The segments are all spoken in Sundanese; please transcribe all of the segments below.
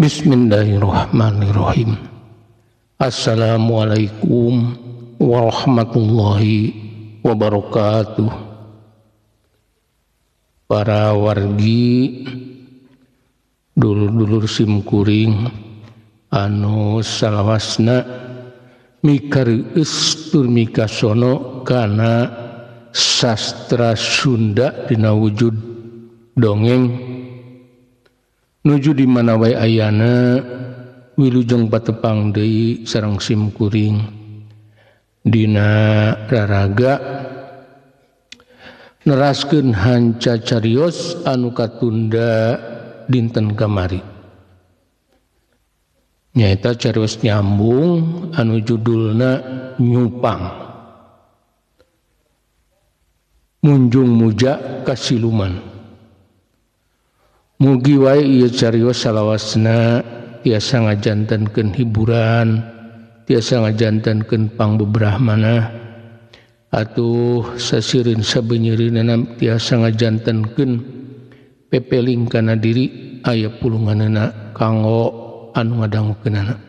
Bismillahirrahmanirrahim. Assalamualaikum warahmatullahi wabarakatuh. Para wargi, dulur-dulur simkuring anu salawasna mikareueus tur mikasono kana sastra Sunda dina wujud dongeng nuju di mana wae ayana wilujeng patepang deui sareng simkuring dina raraga neraskeun hanca carios anu katunda dinten kamari, nyaeta carios nyambung anu judulna Nyupang Munjung Muja Kasiluman. Mugi wae ieu carios salawasna tiasa ngajantenkeun hiburan, tiasa ngajantenkeun pangbebrahmana, atuh sasirin sabenyeureunana tiasa ngajantenkeun pepeling kana diri aya pulunganana kanggo anu ngadangukeunana.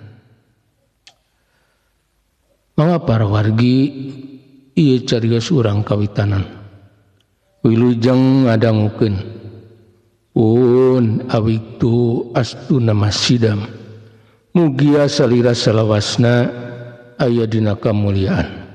Mangga para wargi, ieu carios urang kawitanan. Wilujeng ngadangukeun. Un awiktu astuna masidam. Mugia salira salawasna aya dina kamuliaan.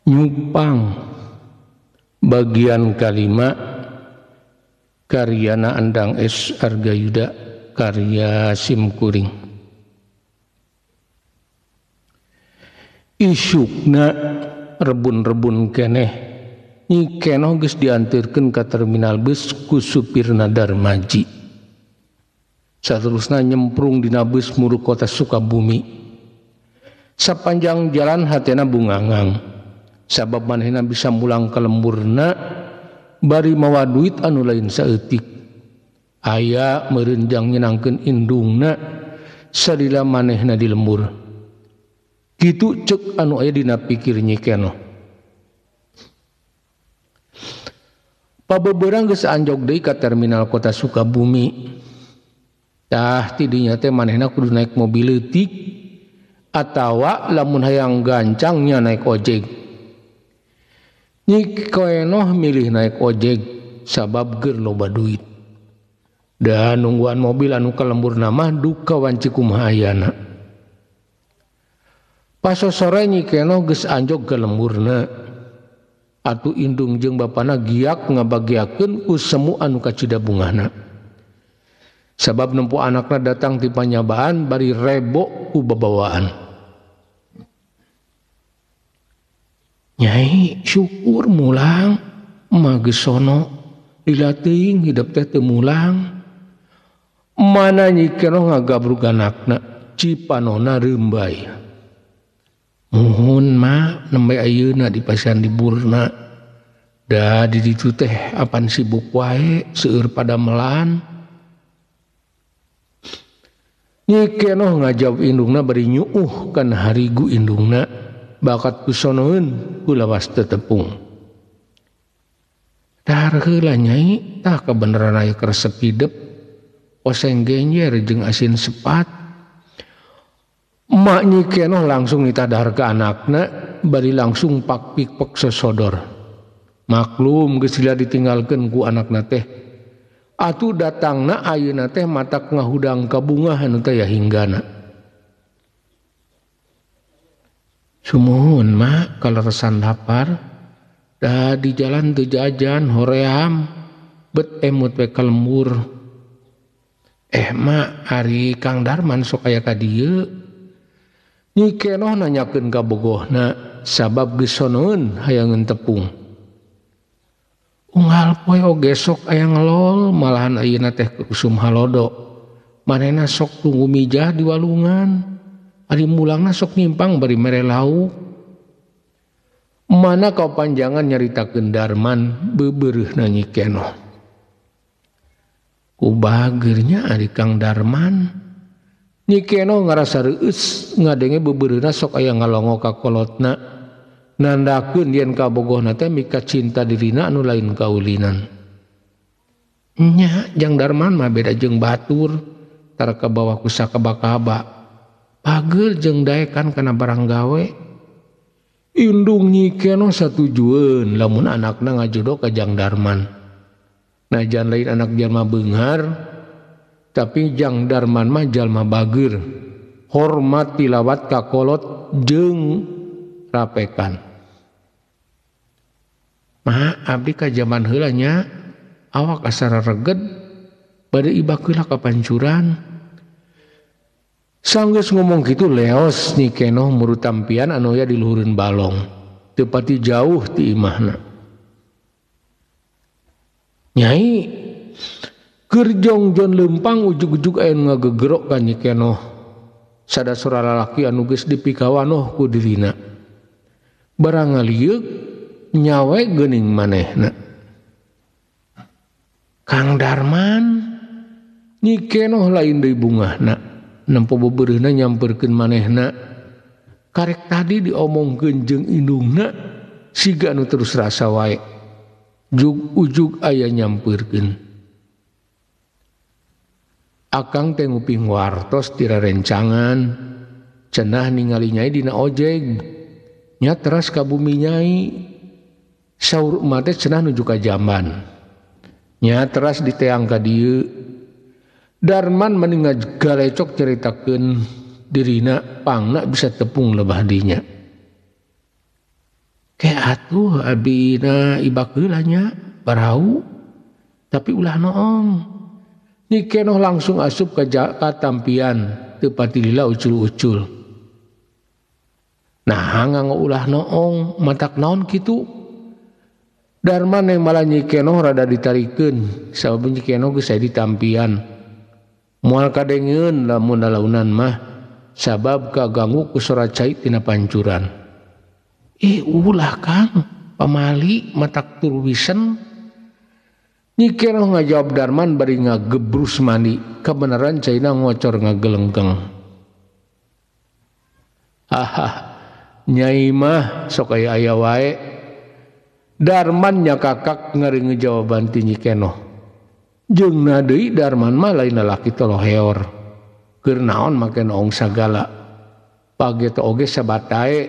Nyupang bagian kalima karyana Andang S. Argayuda karya simkuring. Isukna rebun-rebun keneh Nyi Kenoh geus diantirkeun ka terminal bus ku supirna Darmaji. Saterusna nyemprung dina bus muru kota Sukabumi. Sapanjang jalan hatena bungangang sabab manehna bisa mulang ka lemburna bari mawa duit anu lain saeutik. Aya meureun jang nyenangkeun indungna salila manehna di lembur. Kitu ceuk anu aya dina pikir Nyi Kenoh. Pabeberang geus anjog deui ka terminal kota Sukabumi. Tah tidinya teh manehna kudu naik mobil leutik atawa lamun hayang gancangnya naik ojek. Nyi Kenoh milih naik ojek sabab geur loba duit. Dan nungguan mobil anu ka lemburna mah duka wanci kumaha ayana. Pasosore Nyi Kenoh geus anjog ka lemburna. Atuh indung jeung bapana giak ngabagiakeun ku semu anu kacida bungahna. Sabab nempo anakna datang ti panyabaan bari rebo ku babawaan. Nyai syukur mulang mah geus sono lila teuing hidep teh teu mulang. Mana Nyi Kenoh ngagabrug anakna cipanona reumbai. Muhun mah nembe ayeuna di pasian liburna. Da di ditu teh apan sibuk wae seueur padamelan. Nyi Kenoh ngajawab indungna bari nyuuh kana harigu indungna bakat kusonoeun ku lawas tetepung. Dahar heula nyai, tah kabeneran aya karesep hidep oseng genjer jeung asin sepat. Mak Nyi Kenoh langsung nitah dahar ka anakna bari langsung pak pikpek sosodor. Maklum geus lila ditinggalkeun ku anakna teh. Atuh datangna ayeuna teh matak ngahudang kabungahan teh ya hinggana. Sumuhun mak kaleresan lapar da di jalan teu jajan hoream bet emut we ka lembur. Mak ari Kang Darman sok aya ka dieu. Nyi Kenoh nanyakeun ka bogohna sabab geus sonoeun hayangeun tepung. Unggal poe oge sok aya ngelol malahan ayeuna teh usum halodo. Manehna sok tunggu mijah di walungan. Ari mulangna sok nyimpang bari mere lauk. Mana kapanjangan nyaritakeun Darman beubeureuhna Nyi Kenoh. Ku bageurnya ari Kang Darman. Nyi Kenoh ngarasa reueus ngadenge beubeureuhna sok aya ngalongo ka kolotna. Nandakeun yen kabogohna teh mika cinta dirina anu lain kaulinan. Nya Jang Darman mah beda jeung batur tara kabawa ku sakaba-kaba. Pageur jeung daekan kana barang gawe. Indung Nyi Kenoh satujueun lamun anakna ngajodoh ka Jang Darman. Najan lain anak jalma beunghar tapi Jang Darman mah jalma bageur. Hormat tilawat ka kolot jeung rapekan. Mah abdi ka jaman heula nya awak asa rereged bade ibak heula ka pancuran. Sanggeus ngomong kitu leos Nyi Kenoh muru tampian anu aya di luhureun balong. Teu pati jauh ti imahna. Nyai keur jongjon leumpang ujug-ujug aya nu ngagegerok ka Nyi Kenoh. Sada sora lalaki anu geus dipikawanoh ku dirina. Barang ngalieuk nyawe geuning manehna. Kang Darman Nyi Kenoh lain deui bungahna. Nempo beubeureuhna nyamperkeun manehna. Karek tadi diomongkeun jeung indungna siga anu terus rasa wae. Jug-ujug aya nyamperkeun. Akang teh nguping wartos tira rencangan. Cenah ningali nyai dina ojeg. Nya teras ka bumi nyai. Saur emak teh cenah nuju ka jamban. Nya teras diteang ka dieu. Darman mending galecok ceritakeun dirina pangna bisa tepung lebah dinya. Ke atuh abina ibak heula nya barau tapi ulah noong. Nyi Kenoh langsung asup ka tampian teu pati lila ucul-ucul. Nah nganggo ulah noong matak naon kitu. Darman yang malah Nyi Kenoh rada ditarikeun sabab Nyi Kenoh geus aya di tampian. Moal kadengeun lamun lalaunan mah sabab kaganggu ku sora cai tina pancuran. Ulah Kang, pamali matak turwisen. Nyi Kenoh ngajawab Darman bari ngagebrus mandi, kebenaran caina ngocor ngagelengkeng. Haha, nyai mah sok aya aya wae. Darman nyakakak ngaringe jawaban ti Nyi Kenoh. Jeung deui Darman mah lain lalaki toloheor. Keur naon make noong sagala. Pageto oge sabatae.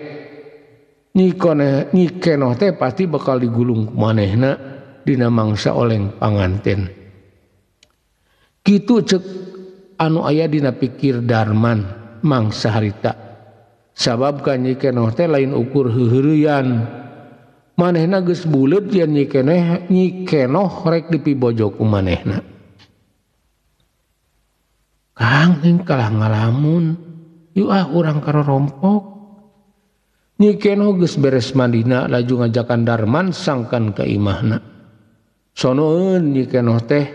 Nyi Kenoh teh pasti bakal digulung ku manehna dina mangsa oleng panganten. Kitu cek anu aya dina pikir Darman mangsa harita. Sabab ka Nyi Kenoh teh lain ukur heuheureyan. Manehna geus buleud yen Nyi Kenoh rek dipibojo ku manehna. Kang ing kalah ngalamun, yuk ah urang karorompok. Nyi Kenoh geus beres mandina laju ngajakan Darman sangkan ka imahna. Sonoeun Nyi Kenoh teh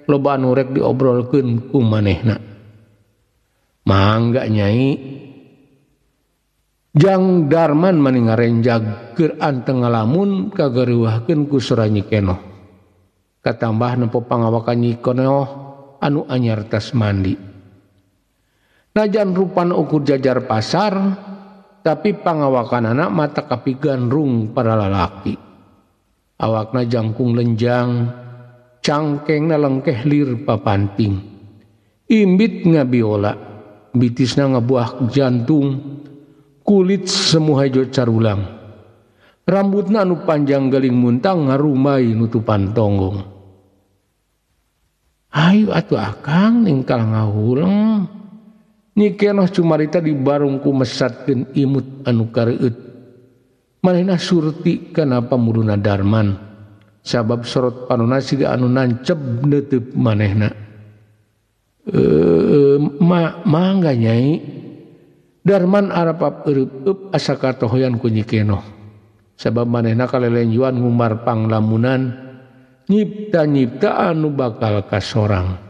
loba anu rek diobrolkeun ku manehna. Mangga nyai. Jang Darman mani ngarenjag keur anteng ngalamun kagareuwahkeun ku sora Nyi Kenoh. Katambah nempo pangawakan Nyi Kenoh anu anyar tas mandi. Najan rupana ukur jajar pasar, tapi pangawakanana mata kapigandrung para lalaki. Awakna jangkung lenjang, cangkengna lengkeh lir papanting. Imbit ngabiola, bitisna ngabuah jantung. Kulit semu hejo carulang. Rambutna anu panjang galing muntang ngarumai nutupan tonggong. Ayo atuh akang ningkal ngahuleng. Nyi Kenoh cumarita di barungku mesatkeun imut anu kareueut. Manehna surti kana pamuruna Darman. Sabab sorot panona siga anu nancep neuteub manehna. Mangga nyai. Darman arapap eureup asa katohoyan ku Nyi Kenoh. Sabab manehna kalelenjuan ngumar panglamunan nyipta-nyipta anu bakal kasorang.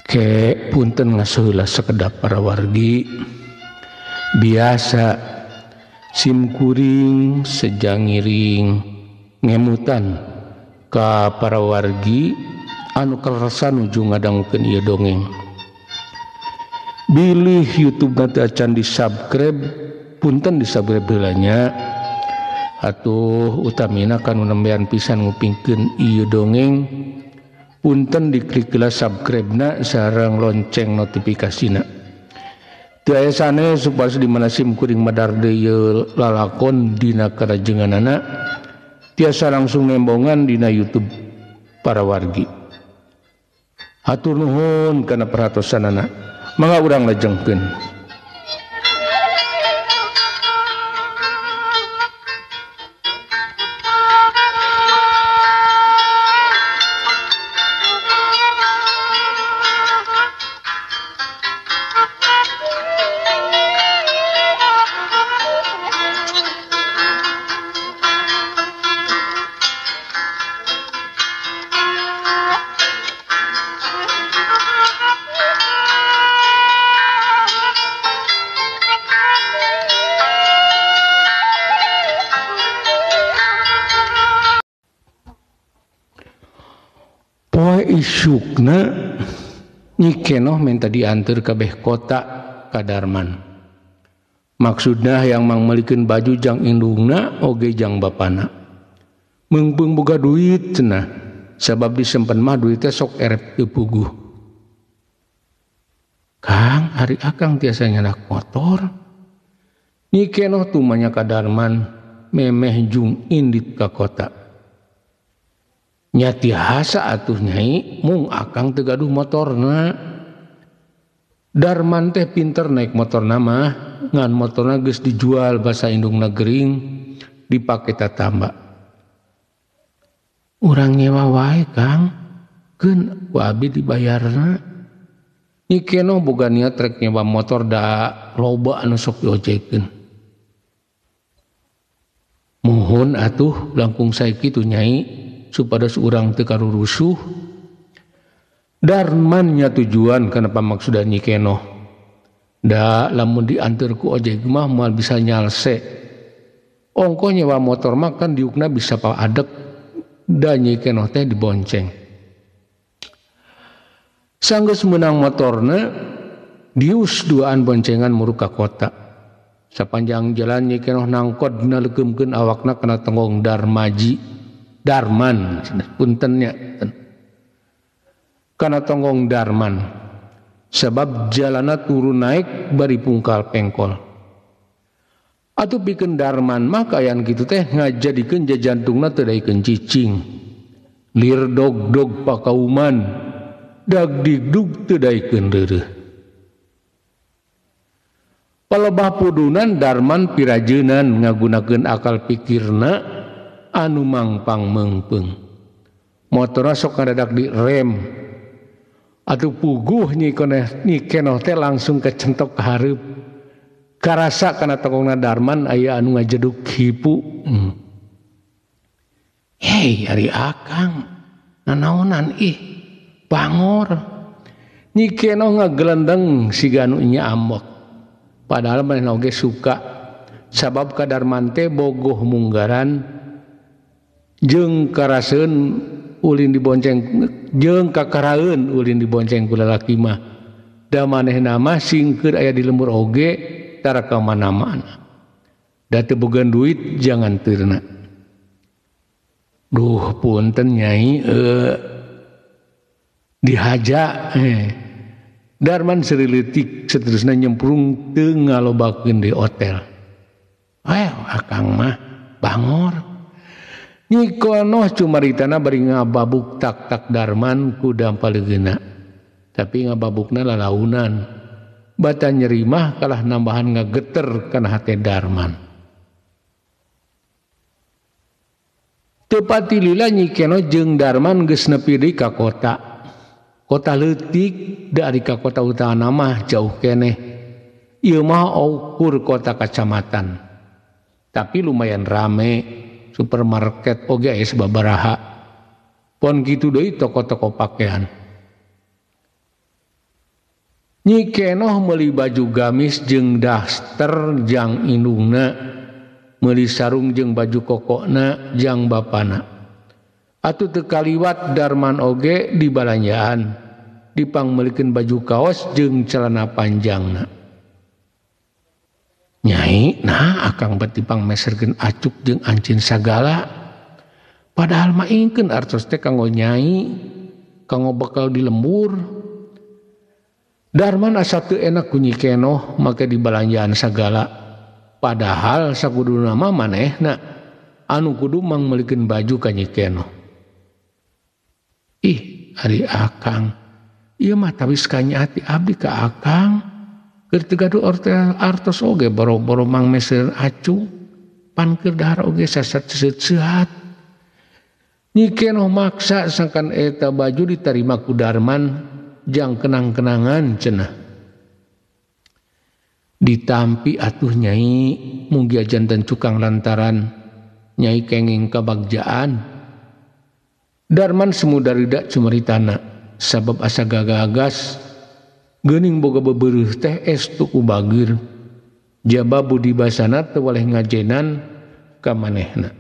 Ke punten ngaseula sekedap para wargi biasa simkuring sejangiring ngemutan ka para wargi anu kaleresan nuju ngadangukeun ieu dongeng. Bilih YouTube nanti acan di subscribe, punten di subscribe heula nya. Atuh utamina kanu nembean pisan ngupingkeun ieu dongeng, punten diklik heula subscribe-na sareng lonceng notifikasina. Teu aya sanes supados di mana sim kuring madar deui ieu lalakon dina karajenganana tiasa langsung nembongan dina YouTube para wargi. Hatur nuhun kana perhatosanana. Mangga urang lajengkeun. Isukna Nyi Kenoh minta diantar kabeh kota ka Darman. Maksudna hayang mangmelikeun baju jang indungna oge jang bapana. Meungpeung boga duit cenah, sabab disempen mah duit teh sok erep teu puguh. Kang, ari akang tiasa nyanak motor. Nyi Kenoh tumanya ka Darman memeh jung indit ka kota. Nya tiasa atuh nyai, mung akang teu gaduh motorna. Darman teh pinter naik motorna mah, ngan motorna geus dijual basa indungna gering dipake tatamba. Urang nyewa wae Kang, keun ku abi dibayarna. Nyi Kenoh boga niat rek nyewa motor da loba anu sok diojekeun. Muhun atuh langkung sae kitu nyai, supados urang teu karurusuh. Darman nya tujuan kana pamaksudan Nyi Kenoh. Da lamun dianteur ku ojek mah moal bisa nyalse. Ongkoh nyewa motor mah kan diukna bisa paadek. Da Nyi Kenoh teh dibonceng. Sanggeus meunang motorna, dius duaan boncengan muruk ka kota. Sapanjang jalan Nyi Kenoh nangkod naleukemkeun awakna kana tenggong Darmaji. Darman, puntennya kana tonggong Darman, sebab jalana turun naik bari pungkal pengkol. Atuh pikeun Darman mah kaayaan kitu teh ngajadikeun jajantungna teu daekeun cicing. Lir dog-dog pakauman, dag digdug teu daekeun reureuh. Palebah pudunan Darman pirajeunan ngagunakeun akal pikirna anu mangpang meungpeung. Motorna sok ngadadak di rem. Atuh puguh Nyi Kenoh teh langsung kecentok ka hareup. Karasa kana tongkongna Darman aya anu ngajeduk hipu. Hei, ari akang nanaonan ih bangor. Nyi Kenoh ngagelendeng siga anu nya ambek. Padahal manehna oge suka sabab ka Darman teh bogoh munggaran jeung karaseun ulin dibonceng jeung kakaraeun ulin dibonceng ku lalaki mah. Da manehna mah singkeur aya di lembur oge tara ka mana-mana. Da teu boga duit jangan teurna. Duh punten nyai dihaja Darman serileutik seterusna nyemprung teu ngalobakeun di hotel. Akang mah bangor. Nyi Kenoh cumaritana bari ngababuk tak-tak Darman ku dampalegeuna. Tapi ngababukna lalaunan. Bata nyeri mah kalah nambahan ngageter kana hate Darman. Teu pati lila Nyi Kenoh jeung Darman geus nepi deui ka kota. Kota leutik dari ka kota utama mah jauh keneh. Ieu mah ukur kota kacamatan. Tapi lumayan rame, supermarket oge aya sababaraha. Pon kitu deui toko-toko pakaian. Nyi Kenoh meuli baju gamis jeung daster jang indungna, meuli sarung jeung baju kokona jang bapana. Atuh teu kaliwat Darman oge di balanjaan, dipangmeulikeun baju kaos jeung celana panjangna. Nyai, nah akang bet dipangmeserkeun acuk jeung ancin sagala. Padahal mah ingkeun artos teh kanggo nyai, kanggo bekal di lembur. Darman asa teu enak ku Nyi Kenoh make di balanjaan sagala. Padahal sakuduna mah manehna anu kudu mangmeulikeun baju ka Nyi Kenoh. Ih, ari akang. Ieu mah tawis kanya hati abdi ka akang. Keur teu gaduh artos oge boro-boro mangmeser acu. Pan keur dahar oge sasat seut-seut. Nyi Kenoh maksa sangkan eta baju ditarima ku Darman jang kenang-kenangan cenah. Ditampi atuh nyai mugia janten cukang lantaran nyai kenging kabagjaan. Darman semu darida cumaritana sabab asa gagagas geuning boga bebereuh teh estu ku bageur. Jaba budi basana teu waleh ngajenan ka manehna.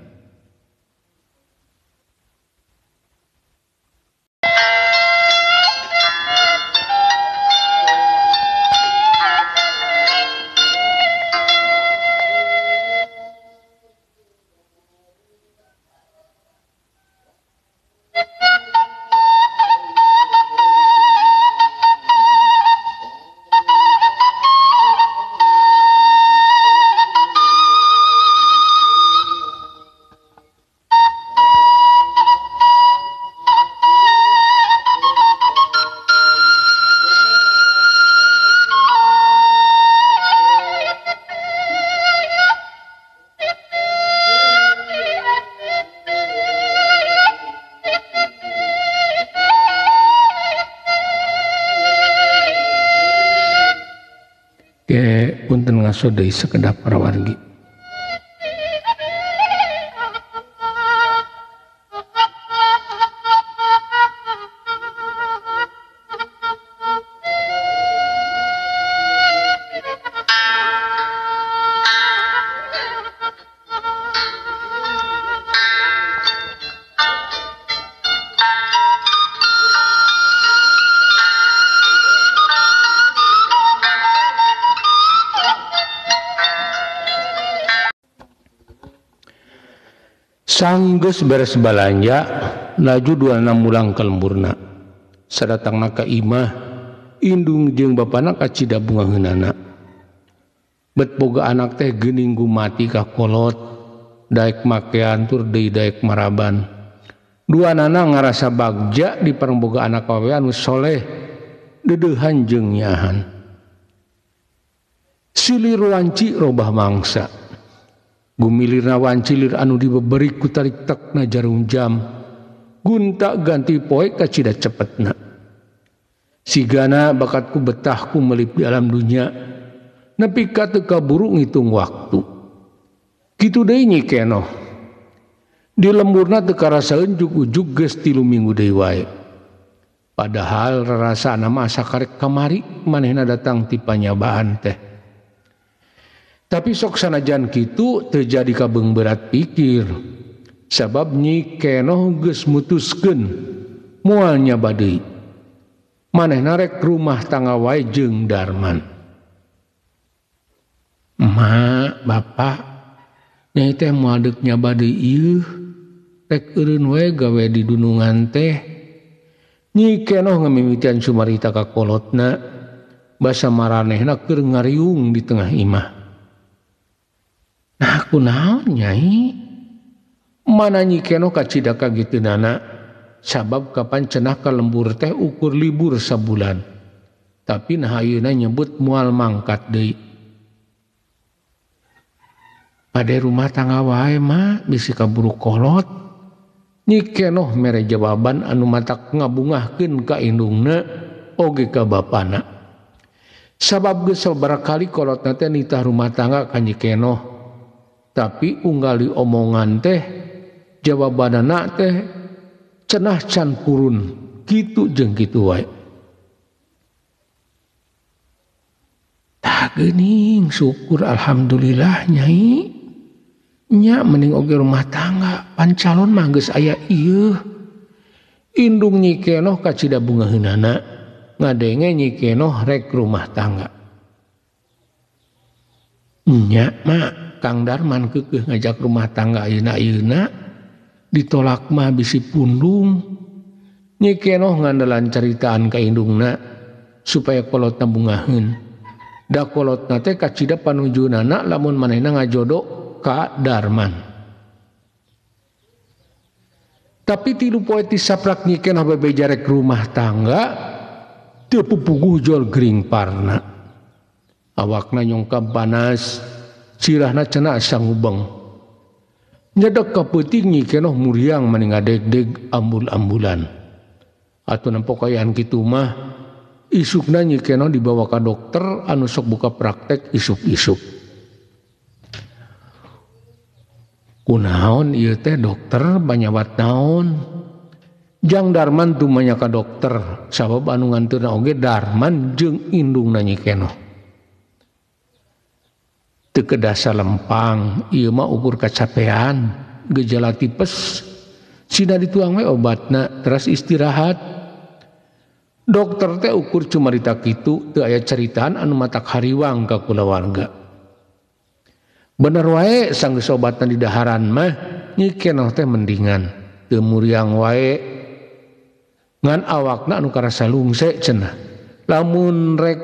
Punten ngaso deui sakedap para wargi. Sanggeus beres balanja laju 26 mulang ka lemburna. Sadatangna ka imah indung jeung bapana kacida bungaheunana. Bet boga anak teh geuning gumati ka kolot, daek makean tur deui daek maraban. Duanana ngarasa bagja di pareng boga anak awewe anu soleh, deudeuhan jeung nyahan. Silir wanci robah mangsa. Gumilirna wancilir anu dibeberi ku tarik tekna jarum jam. Gunta ganti poe kacida cepetna. Sigana bakatku betahku melip di alam dunya. Nepi ka teu kaburu ngitung waktu. Kitu deui Nyi Kenoh. Di lemburna teu karasaeun ujug-ujug geus 3 minggu deui wae. Padahal rarasana mah asa karek kamari manehna datang ti panyabaan teh. Tapi sok sanajan kitu teu jadi kabeung berat pikir. Sabab Nyi Kenoh geus mutuskeun moal nyaba deui. Manehna rek rumah tangga wae jeung Darman. Emak, bapak, nyai teh moal deuk nyaba deui ieu. Rek eureun wae gawe di dunungan teh. Nyi Kenoh ngamimitian sumarita ka kolotna, basa maranehna keur ngariung di tengah imah. Nah, kunaon nyai? Mana Nyi Kenoh kacida kagiteunana, sabab kapan cenah ka lembur teh ukur libur sabulan. Tapi nah ayeuna nyebut moal mangkat deui. Bade rumah tangga wae mah bisi kaburu kolot. Nyi Kenoh mere jawaban anu matak ngabungahkeun ka indungna oge ka bapana. Sabab geus sababaraha kali kolotna teh nitah rumah tangga ka Nyi Kenoh. Tapi unggali omongan teh jawabanana teh cenah can purun kitu jeung kitu wae. Tah geuning syukur alhamdulillah nyai. Nya mending oge rumah tangga pan calon mah geus aya ieu. Indung Nyi Kenoh kacida bungaheunana ngadenge Nyi Kenoh rek rumah tangga. Nya mah Kang Darman keukeuh ngajak rumah tangga ayeuna-ayeuna ditolak mah bisi pundung. Nyi Kenoh ngandalan caritaan ka indungna supaya kolotna bungaheun. Da kolotna teh kacida panujunana lamun manehna ngajodo ka Darman. Tapi 3 poe ti saprak Nyi Kenoh bebeja rek rumah tangga teu pupuguh jol gering parna. Awakna nyongkab panas, sirahna cenah asa ngubeng. Nyedek ka peuting Nyi Kenoh muriang mani ngadegdeg ambul-ambulan. Atuh nempo kaayaan kitu mah isukna Nyi Kenoh dibawa ka dokter anu sok buka praktek isuk-isuk. Kunaon ieu teh dokter banyawat naon? Jang Darman tumanya ka dokter sabab anu nganteurna oge Darman jeung indungna Nyi Kenoh. Teu kedasa lempang ieu mah ukur kacapean, gejala tipes. Sina dituang we obatna teras istirahat. Dokter teh ukur cumarita kitu teu aya caritaan anu matak hariwang ka kulawarga. Bener wae sanggeus obatna di daharan mah Nyi Kenoh teh mendingan teu muriang wae ngan awakna anu karasa lungse cenah. Lamun rek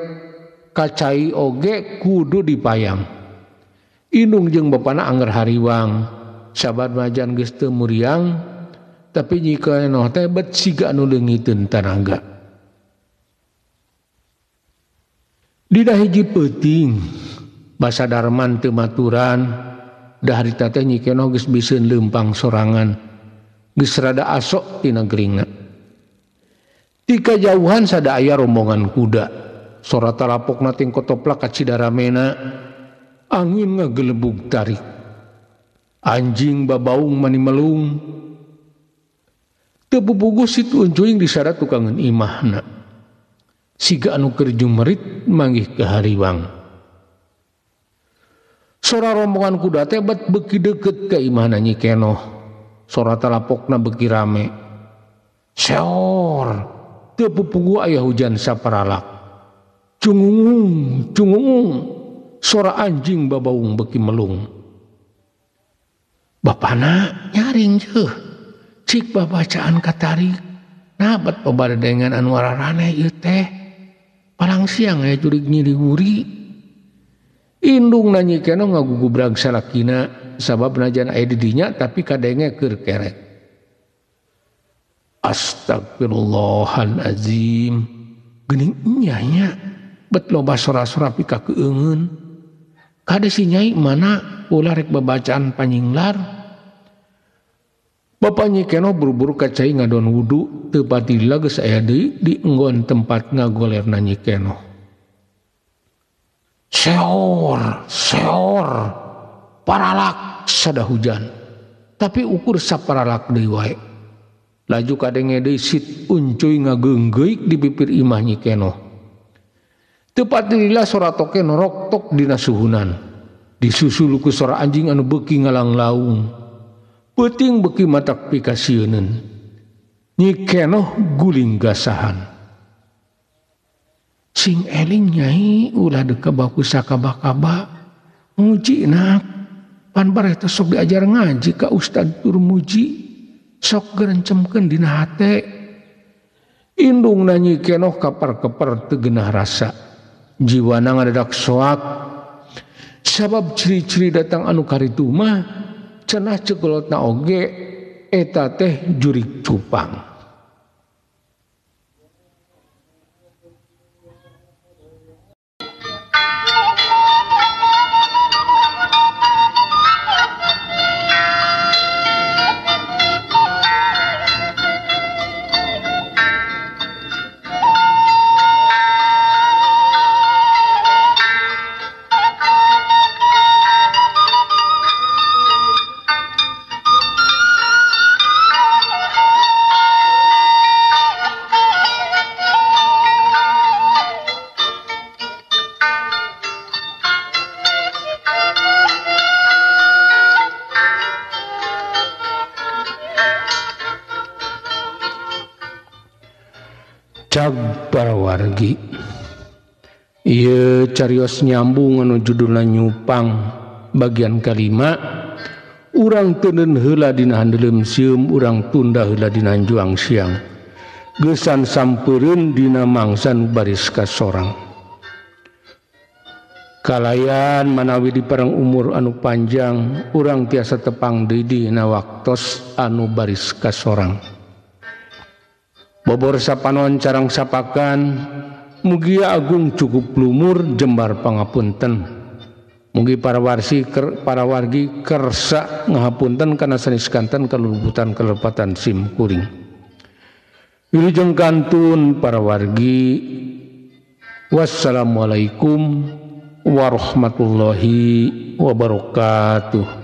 kacai oge kudu dipayang. Indung jeung bapana angger hariwang sabar majan geus teu muriang tapi Nyi Kenoh teh bet siga anu leungiteun tanaga. Dina hiji peuting basa Darman teu maturan da harita teh Nyi Kenoh geus biseun leumpang sorangan geus rada asok tina geringna. Ti kajauhan sada aya rombongan kuda sora tarapokna ting kotoplak ka cidaramena. Angin ngagelebug tarik, anjing babaung mani melung. Teu pupuguh situ uncuing disada tukangeun imahna. Siga anu keur jumerit manggih ke hariwang. Sora rombongan kuda teh bet beuki deukeut ka imahna Nyi Kenoh. Sora talapokna beuki rame. Seor, teu pupuguh aya hujan saparalak. Cungungung, cungungung. Sora anjing babaung beuki melung. Bapana nyaring jeuh. Cik babacaan katarik. Nah bet pabadedengan anu araraneh ieu teh. Palang siang aya jurig nyiri guri. Indungna Nyi Kenoh ngagugubrag salakina sabab najan aya di dinya tapi kadenge keur kerek. Astagfirullahalazim. Geuning nya nya bet loba sora-sora pika keungeun. Kade si Nyai mana ulah rek babacaan panyinglar. Bapak Nyi Kenoh buru-buru ka cai ngadon wudu teu patila geus aya deui di enggon tempat ngagolerna Nyi Kenoh. Seor, seor, paralak sada hujan. Tapi ukur saparalak deui wae. Laju kadenge deui sit uncuy ngageunggeuk di pipir imah Nyi Kenoh. Teu patilila sora toke noroktok dina suhunan. Disusul ku sora anjing anu beuki ngalanglaung. Peuting beuki matak pikasieuneun. Nyi Kenoh guling gasahan. Sing eling Nyai ulah deka baku sakabah-kabah. Muji nak. Pan bareh teh sok diajar ngaji ka Ustad Turmuji. Sok gerencemkeun dina hate. Indungna Nyi Kenoh kapar-kepar teu geunah rasa. Jiwana ngadadak soak. Sabab ciri-ciri datang anu karitu mah cenah cekolotna oge eta teh jurik cupang. Cag para wargi, ieu carios nyambung anu judulna Nyupang bagian kalima. Urang teuneun heula dina handeuleum sieum, urang tunda heula dina hanjuang siang. Geusan sampeureun dina mangsa nu baris kasorang. Kalayan manawi dipareng umur anu panjang, urang tiasa tepang deui dina waktos anu baris kasorang. Bobor sapanon carang sapakan, mugia agung cukup lumur jembar pangapunten. Mugi para warsi para wargi kersa ngahapunten kana sanes kanten kalubutan kalepatan sim kuring. Wilujeng kantun para wargi. Wassalamualaikum warahmatullahi wabarakatuh.